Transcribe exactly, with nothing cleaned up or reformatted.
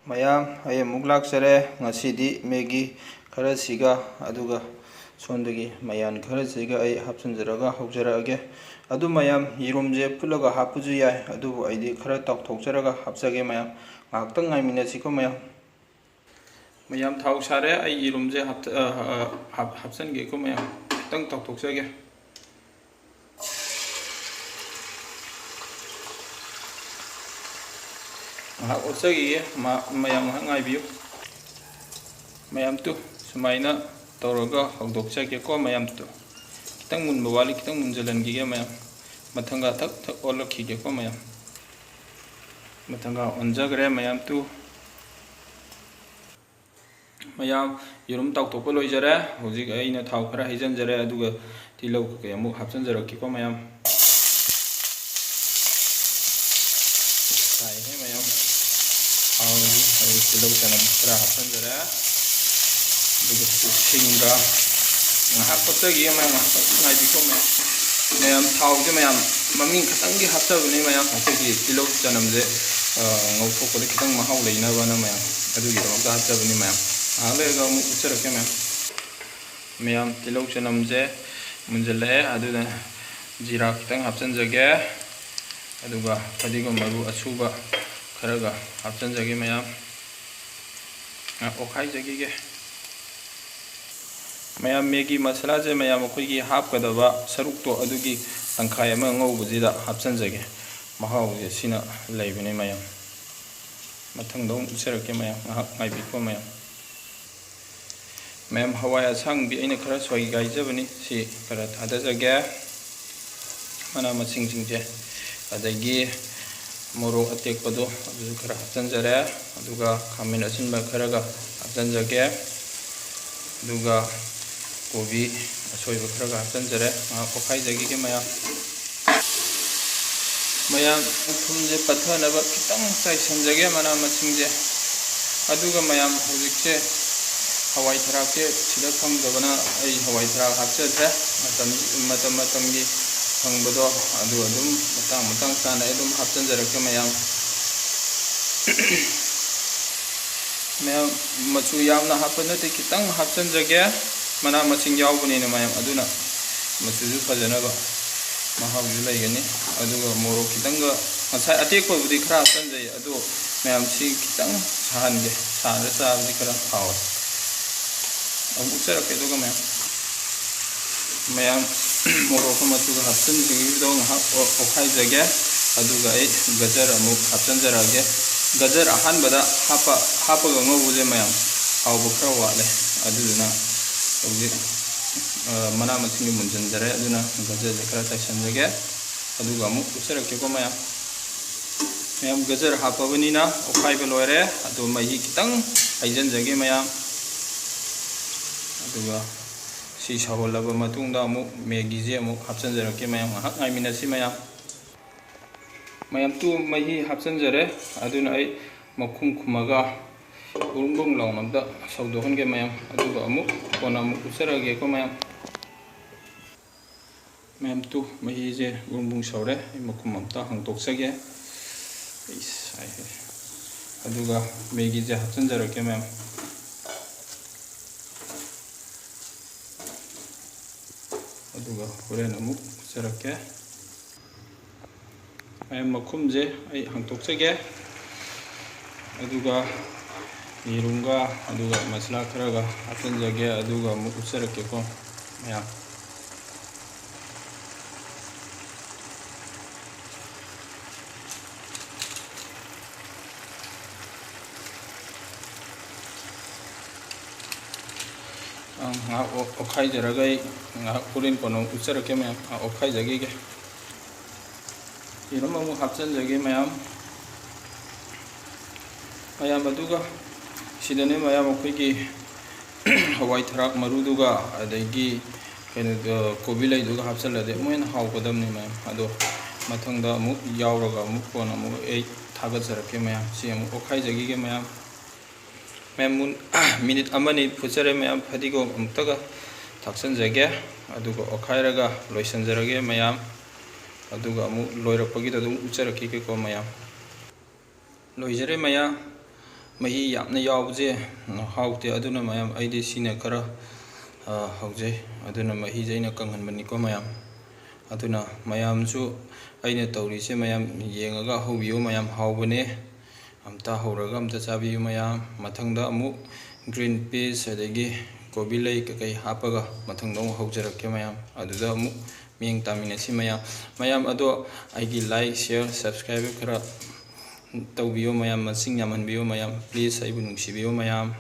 ꯃꯌꯥꯝ, ꯑꯩ ꯑꯃꯨꯛ ꯂꯥꯛꯆꯔꯦ꯫ ꯉꯁꯤꯗꯤ ꯃꯦꯒꯤ ꯈꯔꯁꯤꯒ, ꯑꯗꯨꯒ ꯁꯣꯝꯗꯒꯤ ꯃꯌꯥꯟ ꯈꯔꯁꯤꯒ ꯑꯩ ꯍꯥꯞꯆꯤꯟꯖꯔꯒ ꯍꯧꯖꯔꯛꯑꯒꯦ꯫ ꯑꯗꯨ ꯃꯌꯥꯝ, ꯌꯦꯔꯨꯝꯁꯦ ꯐꯨꯠꯂꯒ ꯍꯥꯞꯄꯁꯨ ꯌꯥꯏ, ꯑꯗꯨꯕꯨ ꯑꯩꯗꯤ ꯈꯔ ꯇꯥꯎꯊꯣꯛꯆꯔꯒ ꯍꯥꯞꯆꯒꯦ ꯃꯌꯥꯝ꯫ ꯉꯥꯏꯍꯥꯛꯇꯪ ꯉꯥꯏꯃꯤꯟꯅꯁꯤꯀꯣ ꯃꯌꯥꯝ꯫ ꯃꯌꯥꯝ, ꯊꯥꯎ ꯁꯥꯔꯦ꯫ ꯑꯩ ꯌꯦꯔꯨꯝꯁꯦ ꯍꯥꯞꯇ-, ꯑ, ꯑ, ꯍꯥꯞ-, ꯍꯥꯞꯆꯤꯟꯒꯦꯀꯣ ꯃꯌꯥꯝ꯫ ꯈꯤꯇꯪ ꯇꯥꯎꯊꯣꯛꯆꯒꯦ꯫ ꯉꯥꯏꯍꯥꯛ ꯑꯣꯠꯆꯈꯤꯒꯦ꯫ ꯃ-, ꯃꯌꯥꯝ ꯉꯥꯏꯍꯥꯛ ꯉꯥꯏꯕꯤꯌꯨ꯫ ꯃꯌꯥꯝ ꯇꯨ, ꯁꯨꯃꯥꯏꯅ ꯇꯧꯔꯒ ꯍꯧꯗꯣꯛꯆꯒꯦꯀꯣ ꯃꯌꯥꯝ ꯇꯨ꯫ ꯈꯤꯇꯪ ꯃꯨꯟꯕ ꯋꯥꯠꯂꯤ, ꯈꯤꯇꯪ ꯃꯨꯟꯖꯜꯍꯟꯈꯤꯒꯦ ꯃꯌꯥꯝ꯫ ꯃꯊꯪꯒ ꯊꯛ ꯊꯛ ꯑꯣꯜꯂꯛꯈꯤꯒꯦꯀꯣ ꯃꯌꯥꯝ꯫ ꯃꯊꯪꯒ ꯑꯣꯟꯖꯈ꯭ꯔꯦ ꯃꯌꯥꯝ ꯇꯨ꯫ ꯃꯌꯥꯝ, ꯌꯦꯔꯨꯝ ꯇꯥꯎꯊꯣꯛꯄ ꯂꯣꯏꯖꯔꯦ꯫ ꯍꯧꯖꯤꯛ ꯑꯩꯅ ꯊꯥꯎ ꯈꯔ ꯍꯩꯖꯤꯟꯖꯔꯦ, ꯑꯗꯨꯒ ꯇꯤꯜꯍꯧ ꯀꯩꯀꯩ ꯑꯃꯨꯛ ꯍꯥꯞꯆꯤꯟꯖꯔꯛꯀꯦꯀꯣ ꯃꯌꯥꯝ꯫ ꯁꯥꯏꯍꯦ ꯃꯌꯥꯝ꯫ ꯊꯥꯎꯁꯤ ꯍꯧꯖꯤꯛ ꯇꯤꯜꯍꯧ ꯆꯅꯝ ꯈꯔ ꯍꯥꯞꯆꯤꯟꯖꯔꯦ꯫ ꯑꯗꯨꯒ ꯁꯤꯡꯒ ꯉꯥꯏꯍꯥꯛ ꯐꯨꯠꯆꯈꯤꯒꯦ ꯃꯌꯥꯝ, ꯉꯥꯏꯍꯥꯛ ꯉꯥꯏꯕꯤꯈꯣ ꯃꯌꯥꯝ꯫ ꯃꯌꯥꯝ, ꯊꯥꯎꯁꯦ ꯃꯌꯥꯝ ꯃꯃꯤꯡ ꯈꯛꯇꯪꯒꯤ ꯍꯥꯞꯆꯕꯅꯤ ꯃꯌꯥꯝ, ꯑꯩꯈꯣꯏꯒꯤ ꯇꯤꯜꯍꯧ ꯆꯅꯝꯁꯦ, ꯑ, ꯉꯧꯊꯣꯛꯄꯗ ꯈꯤꯇꯪ ꯃꯍꯥꯎ ꯂꯩꯅꯕꯅ ꯃꯌꯥꯝ, ꯑꯗꯨꯒꯤꯗꯃꯛꯇ ꯍꯥꯞꯆꯕꯅꯤ ꯃꯌꯥꯝ꯫ ꯉꯥꯏꯍꯥꯛ ꯂꯩꯔꯒ ꯑꯃꯨꯛ ꯎꯠꯆꯔꯛꯀꯦ ꯃꯌꯥꯝ꯫ ꯃꯌꯥꯝ, ꯇꯤꯜꯍꯧ ꯆꯅꯝꯁꯦ ꯃꯨꯟꯖꯜꯂꯛꯑꯦ, ꯑꯗꯨꯅ ꯖꯤꯔꯥ ꯈꯤꯇꯪ ꯍꯥꯞꯆꯤꯟꯖꯒꯦ, ꯑꯗꯨꯒ ꯐꯗꯤꯒꯣꯝ ꯃꯔꯨ ꯑꯁꯨꯕ ꯈꯔꯒ ꯍꯥꯞꯆꯤꯟꯖꯒꯦ ꯃꯌꯥꯝ꯫ ꯉꯥꯏꯍꯥꯛ ꯑꯣꯠꯈꯥꯏꯖꯈꯤꯒꯦ꯫ ꯃꯌꯥꯝ, ꯃꯦꯒꯤ ꯃꯁꯥꯂꯥꯁꯦ ꯃꯌꯥꯝ ꯑꯩꯈꯣꯏꯒꯤ ꯍꯥꯞꯀꯗꯕ ꯁꯔꯨꯛꯇꯣ ꯑꯗꯨꯒꯤ ꯇꯪꯈꯥꯏ ꯑꯃ ꯉꯧꯕꯁꯤꯗ ꯍꯥꯞꯆꯤꯟꯖꯒꯦ꯫ ꯃꯍꯥꯎꯁꯦ ꯁꯤꯅ ꯂꯩꯕꯅꯦ ꯃꯌꯥꯝ꯫ ꯃꯊꯪꯗ ꯑꯃꯨꯛ ꯎꯠꯆꯔꯛꯀꯦ ꯃꯌꯥꯝ, ꯉꯥꯏꯍꯥꯛ ꯉꯥꯏꯕꯤꯈꯣ ꯃꯌꯥꯝ꯫ ꯃꯌꯥꯝ, ꯍꯋꯥꯏ ꯑꯁꯥꯡꯕꯤ ꯑꯩꯅ ꯈꯔ ꯁꯣꯏꯒꯥꯏꯖꯕꯅꯤ, ꯁꯤ ꯈꯔ ꯊꯥꯗꯖꯒꯦ꯫ ꯃꯅꯥ ꯃꯁꯤꯡꯁꯤꯡꯁꯦ, ꯑꯗꯒꯤ ꯃꯣꯔꯣꯛ ꯑꯇꯦꯛꯄꯗꯣ ꯑꯗꯨꯁꯨ ꯈꯔ ꯍꯥꯞꯆꯤꯟꯖꯔꯦ, ꯑꯗꯨꯒ ꯈꯥꯃꯦꯟ ꯑꯁꯤꯟꯕ ꯈꯔꯒ ꯍꯥꯞꯆꯤꯟꯖꯒꯦ, ꯑꯗꯨꯒ ꯀꯣꯕꯤ ꯑꯁꯣꯏꯕ ꯈꯔꯒ ꯍꯥꯞꯆꯤꯟꯖꯔꯦ꯫ ꯉꯥꯏꯍꯥꯛ ꯑꯣꯠꯈꯥꯏꯖꯈꯤꯒꯦ ꯃꯌꯥꯝ꯫ ꯃꯌꯥꯝ, ꯊꯨꯝꯁꯦ ꯄꯠꯊꯅꯕ ꯈꯤꯇꯪ ꯆꯥꯏꯁꯤꯟꯖꯒꯦ ꯃꯅꯥ ꯃꯁꯤꯡꯁꯦ꯫ ꯑꯗꯨꯒ ꯃꯌꯥꯝ, ꯍꯧꯖꯤꯛꯁꯦ ꯍꯋꯥꯏ ꯊꯔꯥꯛꯁꯦ ꯁꯤꯗ ꯐꯪꯗꯕꯅ ꯑꯩ ꯍꯋꯥꯏ ꯊꯔꯥꯛ ꯍꯥꯞꯆꯗ꯭ꯔꯦ꯫ ꯃꯇꯝ, ꯃꯇꯝ ꯃꯇꯝꯒꯤ ꯐꯪꯕꯗꯣ ꯑꯗꯨ ꯑꯗꯨꯝ ꯃꯇꯥꯡ ꯃꯇꯥꯡ ꯆꯥꯅ ꯑꯩ ꯑꯗꯨꯝ ꯍꯥꯞꯆꯤꯟꯖꯔꯛꯀꯦ ꯃꯌꯥꯝ꯫ ꯃꯌꯥꯝ, ꯃꯆꯨ ꯌꯥꯝꯅ ꯍꯥꯞꯄ ꯅꯠꯇꯦ, ꯈꯤꯇꯪ ꯍꯥꯞꯆꯤꯟꯖꯒꯦ꯫ ꯃꯅꯥ ꯃꯁꯤꯡ ꯌꯥꯎꯕꯅꯤꯅ ꯃꯌꯥꯝ, ꯑꯗꯨꯅ ꯃꯆꯨꯁꯨ ꯐꯖꯅꯕ ꯃꯍꯥꯎꯁꯨ ꯂꯩꯒꯅꯤ꯫ ꯑꯗꯨꯒ ꯃꯣꯔꯣꯛ ꯈꯤꯇꯪꯒ, ꯉꯁꯥꯏ ꯑꯇꯦꯛꯄꯕꯨꯗꯤ ꯈꯔ ꯍꯥꯞꯆꯤꯟꯖꯩ, ꯑꯗꯣ ꯃꯌꯥꯝ ꯁꯤ ꯈꯤꯇꯪ ꯁꯥꯍꯟꯒꯦ, ꯁꯥꯍꯜꯂ ꯆꯥꯕꯗꯤ ꯈꯔ ꯍꯥꯎꯋꯦ꯫ ꯑꯃꯨꯛ ꯎꯠꯆꯔꯛꯀꯦ꯫ ꯑꯗꯨꯒ ꯃꯌꯥꯝ, ꯃꯌꯥꯝ ꯃꯣꯔꯣꯛꯀ ꯃꯆꯨꯒ ꯍꯥꯞꯆꯤꯟꯈꯤꯕꯗꯣ ꯉꯥꯏꯍꯥꯛ ꯑꯣ-, ꯑꯣꯠꯈꯥꯏꯖꯒꯦ꯫ ꯑꯗꯨꯒ ꯑꯩ ꯒꯖꯔ ꯑꯃꯨꯛ ꯍꯥꯞꯆꯤꯟꯖꯔꯛꯑꯒꯦ꯫ ꯒꯖꯔ ꯑꯍꯥꯟꯕꯗ ꯍꯥꯞꯄ, ꯍꯥꯞꯄꯒ ꯉꯧꯕꯁꯦ ꯃꯌꯥꯝ ꯍꯥꯎꯕ ꯈꯔ ꯋꯥꯠꯂꯦ꯫ ꯑꯗꯨꯗꯨꯅ ꯍꯧꯖꯤꯛ, ꯑ, ꯃꯅꯥ ꯃꯁꯤꯡꯁꯦ ꯃꯨꯟꯖꯟꯖꯔꯦ꯫ ꯑꯗꯨꯅ ꯒꯖꯔꯁꯦ ꯈꯔ ꯆꯥꯏꯁꯤꯟꯖꯒꯦ꯫ ꯑꯗꯨꯒ ꯑꯃꯨꯛ ꯎꯠꯆꯔꯛꯀꯦꯀꯣ ꯃꯌꯥꯝ꯫ ꯃꯌꯥꯝ, ꯒꯖꯔ ꯍꯥꯞꯄꯕꯅꯤꯅ ꯑꯣꯠꯈꯥꯏꯕ ꯂꯣꯏꯔꯦ꯫ ꯑꯗꯣ ꯃꯍꯤ ꯈꯤꯇꯪ ꯍꯩꯖꯤꯟꯖꯒꯦ ꯃꯌꯥꯝ꯫ ꯑꯗꯨꯒ ꯁꯤ ꯁꯧꯍꯜꯂꯕ ꯃꯇꯨꯡꯗ ꯑꯃꯨꯛ ꯃꯦꯒꯤꯁꯦ ꯑꯃꯨꯛ ꯍꯥꯞꯆꯤꯟꯖꯔꯛꯀꯦ ꯃꯌꯥꯝ꯫ ꯉꯥꯏꯍꯥꯛ ꯉꯥꯏꯃꯤꯟꯅꯁꯤ ꯃꯌꯥꯝ꯫ ꯃꯌꯥꯝ, ꯇꯨ ꯃꯍꯤ ꯍꯥꯞꯆꯤꯟꯖꯔꯦ꯫ ꯑꯗꯨꯅ ꯑꯩ ꯃꯈꯨꯝ ꯈꯨꯝꯃꯒ ꯕ꯭ꯔꯨꯡ ꯕ꯭ꯔꯨꯡ ꯂꯥꯎꯅ ꯑꯝꯇ ꯁꯧꯗꯣꯛꯍꯟꯒꯦ ꯃꯌꯥꯝ꯫ ꯑꯗꯨꯒ ꯑꯃꯨꯛ ꯀꯣꯟꯅ ꯑꯃꯨꯛ ꯎꯠꯆꯔꯛꯑꯒꯦꯀꯣ ꯃꯌꯥꯝ꯫ ꯃꯌꯥꯝ, ꯇꯨ ꯃꯍꯤꯁꯦ ꯕ꯭ꯔꯨꯡ ꯕ꯭ꯔꯨꯡ ꯁꯧꯔꯦ꯫ ꯑꯩ ꯃꯈꯨꯝ ꯑꯝꯇ ꯍꯥꯡꯇꯣꯛꯆꯒꯦ꯫ ꯏꯁ, ꯍꯥꯏ, ꯍꯥꯏ꯫ ꯑꯗꯨꯒ ꯃꯦꯒꯤꯁꯦ ꯍꯥꯞꯆꯤꯟꯖꯔꯛꯀꯦ ꯃꯌꯥꯝ꯫ ꯑꯗꯨꯒ ꯍꯣꯔꯦꯟ ꯑꯃꯨꯛ ꯎꯠꯆꯔꯛꯀꯦ꯫ ꯃꯌꯥꯝ, ꯃꯈꯨꯝꯁꯦ ꯑꯩ ꯍꯥꯡꯇꯣꯛꯆꯒꯦ꯫ ꯑꯗꯨꯒ ꯌꯦꯔꯨꯝꯒ, ꯑꯗꯨꯒ ꯃꯁꯂꯥ ꯈꯔꯒ ꯍꯥꯞꯆꯤꯟꯖꯒꯦ꯫ ꯑꯗꯨꯒ ꯑꯃꯨꯛ ꯎꯠꯆꯔꯛꯀꯦꯀꯣ ꯃꯌꯥꯝ꯫ ꯑꯪ, ꯉꯥꯏꯍꯥꯛ ꯑꯣ-, ꯑꯣꯠꯈꯥꯏꯖꯔꯒ ꯑꯩ ꯉꯥꯏꯍꯥꯛ ꯍꯣꯔꯦꯟ ꯀꯣꯟꯅ ꯑꯃꯨꯛ ꯎꯠꯆꯔꯛꯀꯦ ꯃꯌꯥꯝ꯫ ꯑꯥ, ꯑꯣꯠꯈꯥꯏꯖꯈꯤꯒꯦ꯫ ꯌꯦꯔꯨꯝ ꯑꯃꯨꯛ ꯍꯥꯞꯆꯤꯟꯖꯒꯦ ꯃꯌꯥꯝ꯫ ꯃꯌꯥꯝ, ꯑꯗꯨꯒ ꯁꯤꯗꯅꯦ ꯃꯌꯥꯝ ꯑꯩꯈꯣꯏꯒꯤ ꯍꯋꯥꯏ ꯊꯔꯥꯛ ꯃꯔꯨꯗꯨꯒ ꯑꯗꯒꯤ ꯀꯩꯅꯣꯗꯣ, ꯀꯣꯕꯤ ꯂꯩꯗꯨꯒ ꯍꯥꯞꯆꯤꯜꯂꯗꯤ ꯑꯃꯨꯛ ꯍꯦꯟꯅ ꯍꯥꯎꯒꯗꯕꯅꯤ ꯃꯌꯥꯝ꯫ ꯑꯗꯣ ꯃꯊꯪꯗ ꯑꯃꯨꯛ ꯌꯥꯎꯔꯒ ꯑꯃꯨꯛ ꯀꯣꯟꯅ ꯑꯃꯨꯛ ꯑꯩ ꯊꯥꯒꯠꯆꯔꯛꯀꯦ ꯃꯌꯥꯝ꯫ ꯁꯤ ꯑꯃꯨꯛ ꯑꯣꯠꯈꯥꯏꯖꯈꯤꯒꯦ ꯃꯌꯥꯝ꯫ ꯃꯌꯥꯝ, ꯃꯨꯟ-, ꯃꯤꯅꯤꯠ ꯑꯃꯅꯤ ꯐꯨꯠꯆꯔꯦ ꯃꯌꯥꯝ꯫ ꯐꯗꯤꯒꯣꯝ ꯑꯃꯨꯛꯇꯒ ꯊꯥꯛꯆꯤꯟꯖꯒꯦ, ꯑꯗꯨꯒ ꯑꯣꯠꯈꯥꯏꯔꯒ ꯂꯣꯏꯁꯤꯟꯖꯔꯒꯦ ꯃꯌꯥꯝ꯫ ꯑꯗꯨꯒ ꯑꯃꯨꯛ ꯂꯣꯏꯔꯛꯄꯒꯤꯗ ꯑꯗꯨꯝ ꯎꯠꯆꯔꯛꯈꯤꯒꯦꯀꯣ ꯃꯌꯥꯝ꯫ ꯂꯣꯏꯖꯔꯦ ꯃꯌꯥꯝ꯫ ꯃꯍꯤ ꯌꯥꯝꯅ ꯌꯥꯎꯕꯁꯦ ꯍꯥꯎꯇꯦ꯫ ꯑꯗꯨꯅ ꯃꯌꯥꯝ, ꯑꯩꯗꯤ ꯁꯤꯅ ꯈꯔ, ꯑ, ꯍꯥꯎꯖꯩ꯫ ꯑꯗꯨꯅ ꯃꯍꯤꯁꯦ ꯑꯩꯅ ꯀꯪꯍꯟꯕꯅꯤꯀꯣ ꯃꯌꯥꯝ꯫ ꯑꯗꯨꯅ ꯃꯌꯥꯝꯁꯨ ꯑꯩꯅ ꯇꯧꯔꯤꯁꯦ ꯃꯌꯥꯝ ꯌꯦꯡꯉꯒ ꯍꯧꯕꯤꯌꯨ ꯃꯌꯥꯝ, ꯍꯥꯎꯕꯅꯦ꯫ ꯑꯝꯇ ꯍꯧꯔꯒ ꯑꯝꯇ ꯆꯥꯕꯤꯌꯨ ꯃꯌꯥꯝ꯫ ꯃꯊꯪꯗ ꯑꯃꯨꯛ green peas ꯑꯗꯒꯤ ꯀꯣꯕꯤ ꯂꯩ ꯀꯩꯀꯩ ꯍꯥꯞꯄꯒ ꯃꯊꯪꯗ ꯑꯃꯨꯛ ꯍꯧꯖꯔꯛꯀꯦ ꯃꯌꯥꯝ꯫ ꯑꯗꯨꯗ ꯑꯃꯨꯛ ꯃꯤꯠꯌꯦꯡ ꯇꯥꯃꯤꯟꯅꯁꯤ ꯃꯌꯥꯝ꯫ ꯃꯌꯥꯝ ꯑꯗꯣ ꯑꯩꯒꯤ like, share, subscribe ꯈꯔ ꯇꯧꯕꯤꯌꯨ ꯃꯌꯥꯝ, ꯃꯁꯤꯡ ꯌꯥꯝꯍꯟꯕꯤꯌꯨ ꯃꯌꯥꯝ, please ꯑꯩꯕꯨ ꯅꯨꯡꯁꯤꯕꯤꯌꯨ ꯃꯌꯥꯝ꯫